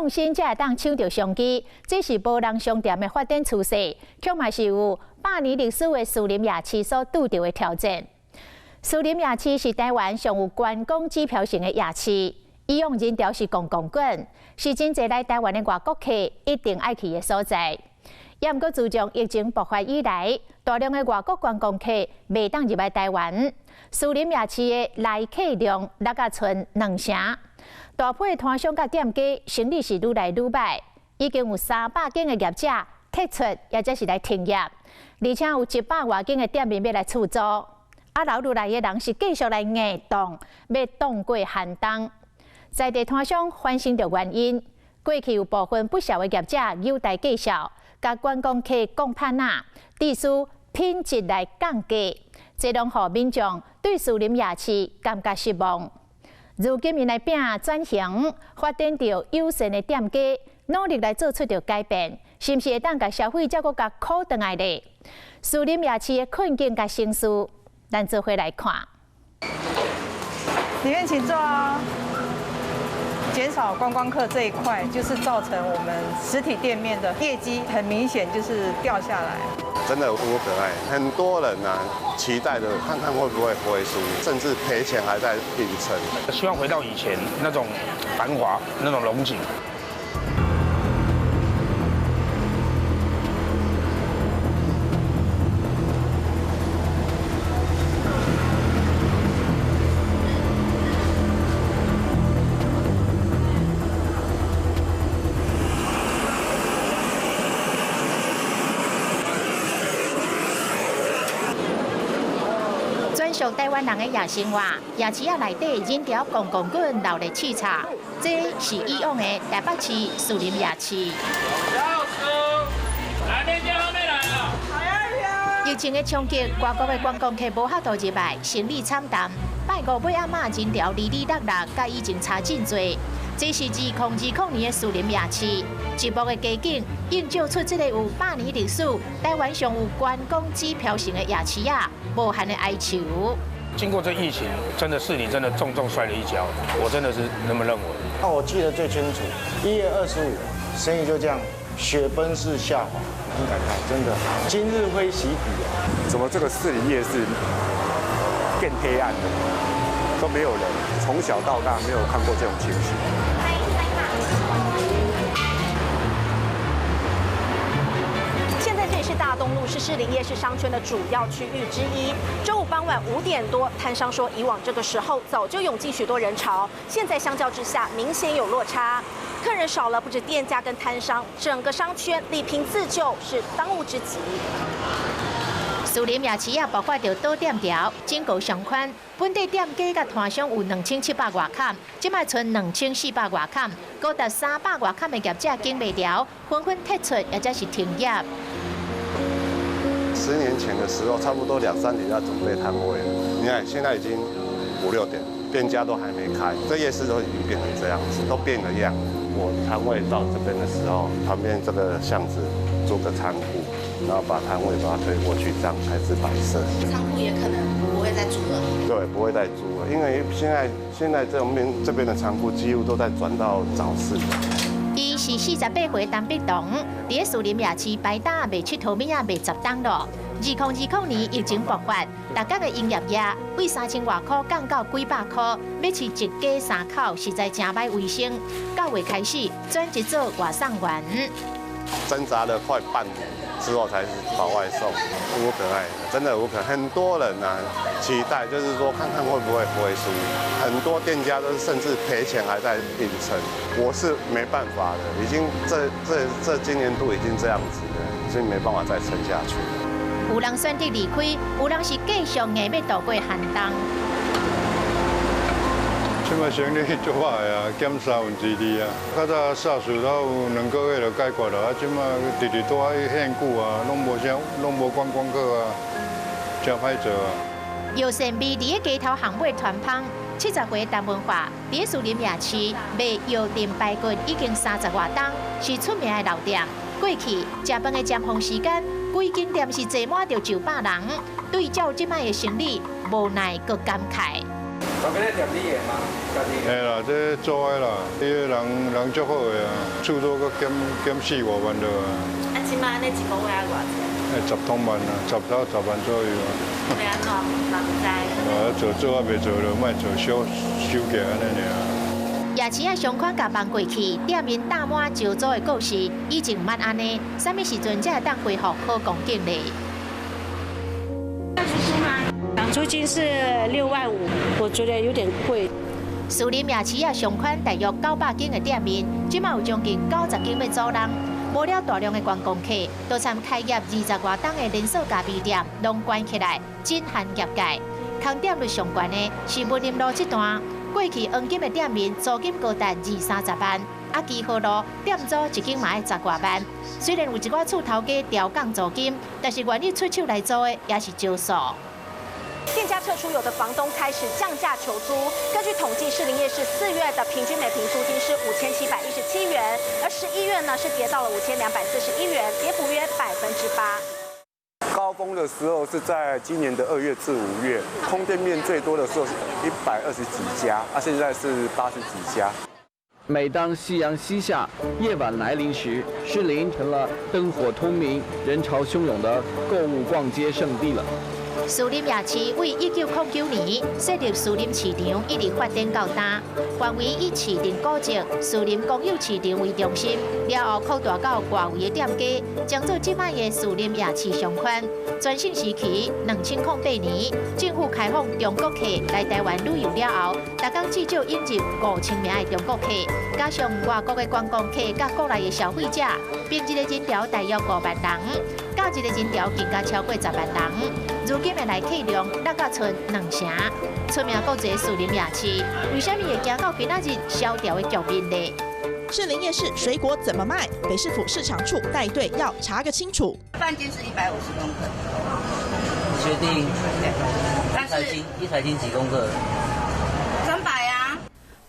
創新才會當搶著商機，這是無人商店的發展趨勢，卻嘛是有百年歷史的士林夜市所拄著的挑戰。士林夜市是台灣上有觀光指標性的夜市，以往人潮是滾滾滾，是真濟來台灣的外國客一定愛去的所在。也毋過自從疫情爆發以來，大量的外國觀光客袂當入來台灣，士林夜市的來客量落甲賰兩成。大批的攤商佮店家生意是愈來愈䆀，已經有300間的業者退出，抑者是來停業，而且有100外間的店面欲來出租。啊，留落來的人是繼續來硬擋，欲擋過寒冬。在地攤商反省著原因，過去有部分不肖的業者有待繼續，共觀光客講歹仔，致使品質來降價，這攏予民眾對士林夜市感覺失望。如今𪜶來拼轉型，發展著友善的店家，努力來做出著改變，是毋是會當共消費者閣共箍轉來咧？士林夜市的困境佮省思，咱做伙來看。裡面請坐啊。減少觀光客這一塊，就是造成我們實體店面的業績很明顯就是掉下來。真的無可奈，很多人啊期待著看看會不會恢復，甚至賠錢還在硬撐。希望回到以前那種繁華、那種榮景。專屬台灣人的夜生活，夜市仔內底人潮滾滾滾，鬧熱刺炒。這是以往的台北市士林夜市。疫情的衝擊，外國的觀光客無法度入來，生意慘淡。拜五尾暗仔人潮離離落落，佮以前差真濟。這是2020年的士林夜市，一幕的街景映照出這個有百年歷史、台灣上有觀光指標性的夜市仔，無限的哀愁。經過這疫情，真的是你真的重重摔了一跤，我真的是那麼認為。那我記得最清楚，1月25，生意就這樣雪崩式下滑，很感慨，真的，今日非昔比啊！怎麼這個士林夜市變黑暗了，都沒有人，從小到大沒有看過這種情形。現在這裡是大東路，是士林夜市商圈的主要區域之一。週五傍晚5點多，攤商說，以往這個時候早就湧進許多人潮，現在相較之下明顯有落差，客人少了，不止店家跟攤商，整個商圈力拼自救是當務之急。士林夜市仔爆發著倒店潮，整個商圈本地店家佮攤商有2700外崁，這擺賰2400外崁，高達300外崁的業者頂袂牢，紛紛退出，抑者是停業。10年前的時候，差不多2、3點要準備攤位了。你看現在已經5、6點，店家都還沒開，這夜市都已經變成這樣子，都變了樣。我攤位到這邊的時候，旁邊這個巷子租個倉庫，然後把攤位把它推過去，這樣開始擺設。倉庫也可能不會再租了。對，不會再租了，因為現在這邊的倉庫幾乎都在轉到早市。伊是48歲陳碧東，佇咧士林夜市擺擔賣𨑨迌物仔賣10冬咯。2020年疫情爆發，逐工的營業額為3000外箍降到幾百箍，欲飼一家三口實在誠歹維生。9月開始轉職做外送員，掙扎了快半年之後才跑外送，無可奈，真的無可。很多人啊期待，就是說看看會不會恢復。很多店家都甚至賠錢還在硬撐，我是沒辦法的，已經這今年度已經這樣子了，已經沒辦法再撐下去了。有人選擇離開，有人是繼續硬欲度過寒冬。這擺生意足歹啊，減2/3啊。較早SARS有2個月就解決了，啊，這擺直直拄愛限久啊，攏無啥，攏無觀光客啊，誠歹做啊。藥膳味佇咧街頭巷尾傳芳，70歲陳文華佇咧士林夜市賣藥膳排骨已經30外冬，是出名的老店。過去食飯的尖峰時間，規間店是坐滿著上百人。對照這擺的生意，無奈閣感慨。我今日店你的嗎？嘿啦，這做的啦，彼个人人足好的啊，厝租閣減減四五萬落啊。啊，這擺按呢一个月愛偌濟？ 10通萬啊，10到10萬左右啊。欲按怎？嘛毋知。啊，做做啊袂做了，莫做小收起按呢爾。夜市仔商圈共放過去，店面大滿招租的故事，以前毋捌按呢，啥物時陣才會當恢復好光景咧？要出租嗎？租金是6萬5，我覺得有點貴。士林夜市仔商圈大約900間的店面，這擺有將近90間欲租人，無了大量的觀光客，都參開業20外冬的連鎖咖啡店攏關起來，震撼業界。空店率上懸的是文林路這段。過去黃金的店面租金高達二三十萬，啊，基河路店租一間嘛愛十外萬。雖然有一寡厝頭家調降租金，但是願意出手來租的也是少數。店家撤出，有的房東開始降價求租。根據統計，士林夜市4月的平均每坪租金是5717元，而11月呢是跌到了5241元，跌幅約8%。高峰的時候是在今年的2月至5月，空店面最多的時候是120幾家，啊，現在是80幾家。每當夕陽西下，夜晚來臨時，士林成了燈火通明、人潮洶湧的購物逛街勝地了。士林夜市為1909年設立士林市場，一直發展到今，範圍以市場古蹟、士林公有市場為中心，了後擴大到外圍的店家，將做這擺的士林夜市商圈。全盛時期，2008年，政府開放中國客來台灣旅遊了後，逐工至少引入5000名的中國客，加上外國的觀光客佮國內的消費者，平日的人潮大約5萬人，假日的人潮更加超過10萬人。如今的來客量落甲賰兩成，出名國際士林夜市，為啥物會行到今仔日蕭條的局面呢？士林夜市水果怎麼賣？北市府市場處帶隊要查個清楚。半斤是150公克。你確定？對。一台斤幾公克？ 300啊。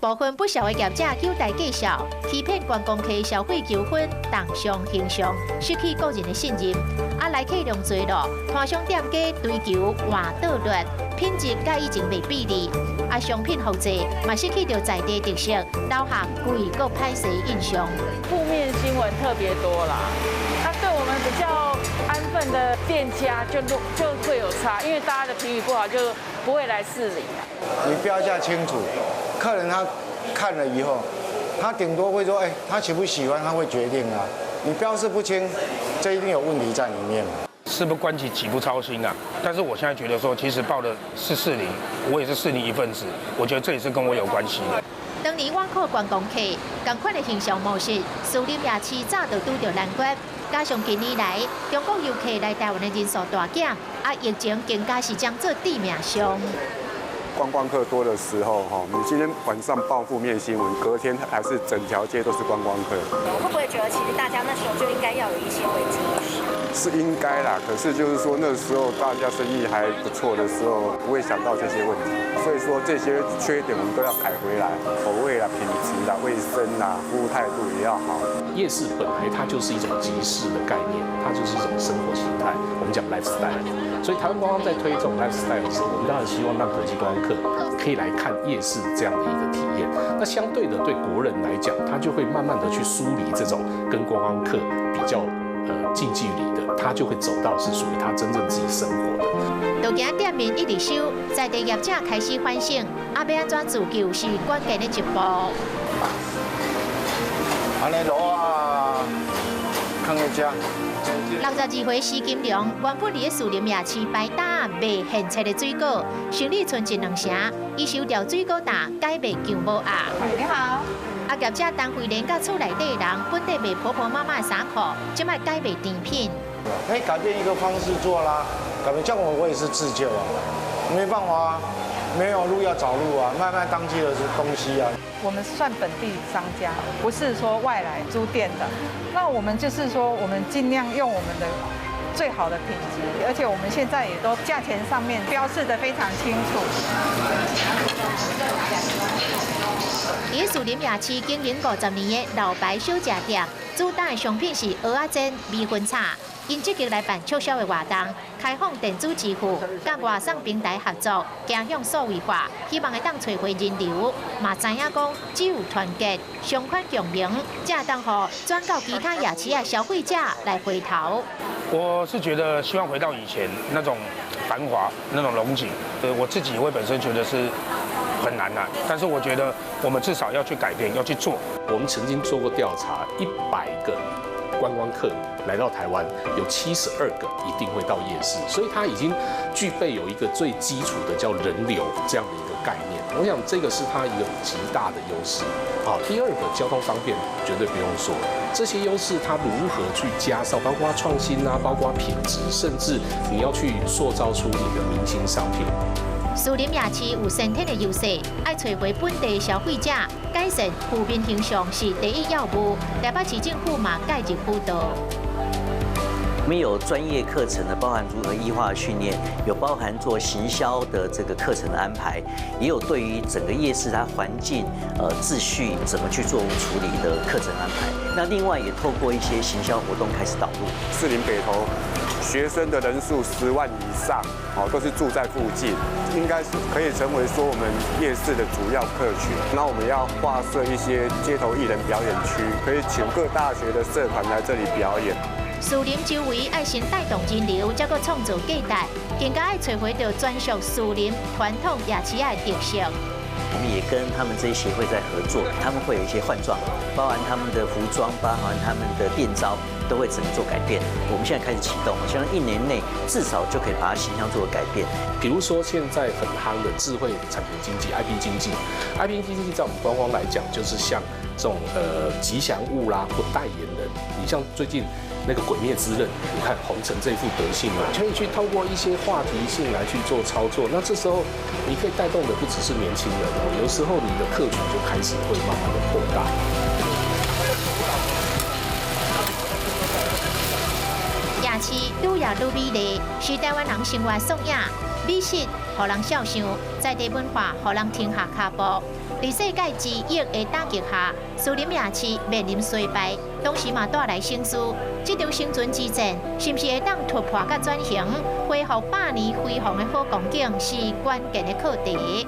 部分不肖的業者九大介紹，欺騙觀光客消費糾紛，重傷形象，失去個人的信任。啊，來客量濟咯，攤商店家追求換倒劣，品質佮以前袂比哩。啊，商品複製嘛失去著在地特色，留下貴閣歹勢印象。負面新聞特別多啦，那對我們比較安分的店家就會有差，因為大家的評語不好，就不會來士林。你標價清楚，客人他看了以後，他頂多會說，哎，他喜不喜歡，他會決定啊。你標示不清，這一定有問題在裡面。事不關己，己不操心啊。但是我現在覺得說，其實報的是士林，我也是士林一份子，我覺得這也是跟我有關係的。當年倚靠觀光客，仝款的行銷模式，士林夜市早就拄著難關。加上近年來中國遊客來台灣的人數大減，啊，疫情更加是將做致命傷。觀光客多的時候，哈，你今天晚上報負面新聞，隔天還是整條街都是觀光客。會不會覺得其實大家那時候就應該要有一些危機意識？是應該啦，可是就是說那時候大家生意還不錯的時候，不會想到這些問題。所以說這些缺點我們都要改回來，口味啦、品質啦、衛生啦、服務態度也要好。夜市本來它就是一種集市的概念，它就是一種生活形態。我們講 lifestyle，所以台灣觀光在推這種 lifestyle 的時候，我們當然希望讓國際觀光客可以來看夜市這樣的一個體驗。那相對的，對國人來講，他就會慢慢的去疏離這種跟觀光客比較近距離的，他就會走到是屬於他真正自己生活的。都驚店面一直收，在地業者開始反省，啊，欲按怎自救是關鍵的一步。按呢滷仔，囥佇遮。62歲施金良原本佇咧士林夜市擺擔賣現切的水果，生意賰一兩成，伊收掉水果擔，改賣薑母鴨。你好。啊，業者陳慧蓮佮厝內底人，本底賣婆婆媽媽的衫褲，這擺改賣甜品。可以改變一個方式做啦，改變，像我我也是自救啊，沒辦法啊，沒有路要找路啊，賣賣當季的東西啊。我們算本地商家，不是說外來租店的。那我們就是說，我們盡量用我們的最好的品質，而且我們現在也都價錢上面標示得非常清楚。佇士林夜市經營50年的老牌小食店，主打的商品是蚵仔煎、米粉炒。𪜶積極來辦促銷的活動，開放電子支付，佮外送平台合作，走向數位化，希望會當揣回人流。嘛知影講，只有團結、相款共榮，才會當予轉到其他夜市的消費者來回頭。我是覺得希望回到以前那種繁華、那種榮景。我自己會本身覺得是很難啦，但是我覺得我們至少要去改變，要去做。我們曾經做過調查，100個觀光客來到台灣，有72個一定會到夜市，所以它已經具備有一個最基礎的叫人流這樣的一個概念。我想這個是它一個極大的優勢。好，第二個交通方便絕對不用說，這些優勢它如何去加上，包括創新啊，包括品質，甚至你要去塑造出你的明星商品。士林夜市有先天的優勢，愛揣回本地消費者，改善負面形象是第一要務。台北市政府嘛介入輔導。我們有專業課程的，包含如何異化訓練，有包含做行銷的這個課程的安排，也有對於整個夜市它環境秩序怎麼去做處理的課程安排。那另外也透過一些行銷活動開始導入。士林北投學生的人數10萬以上，哦，都是住在附近，應該是可以成為說我們夜市的主要客群。那我們要劃設一些街頭藝人表演區，可以請各大學的社團來這裡表演。士林周圍愛先帶動人流，才閣創造價值，更加愛揣回著專屬士林傳統夜市的特色。我們也跟他們這些協會在合作，他們會有一些換裝，包含他們的服裝，包含他們的店招，都會整個做改變。我們現在開始啟動，希望一年內至少就可以把它形象做個改變。比如說現在很夯的智慧產權經濟（IP 經濟），IP 經濟在我們觀光來講，就是像這種吉祥物啦或代言人。你像最近那個《鬼滅之刃》，你看紅成這副德性嘛，可以去透過一些話題性來去做操作。那這時候你可以帶動的不只是年輕人哦，有時候你的客群就開始會慢慢的擴大。夜市愈來愈美麗，是台灣人生活縮影。美食予人笑想，在地文化予人停下跤步。佇世界之疫的打擊下，士林夜市面臨衰敗，同時嘛帶來省思。這場生存之戰，是毋是會當突破佮轉型，恢復百年輝煌的好光景，是關鍵的課題。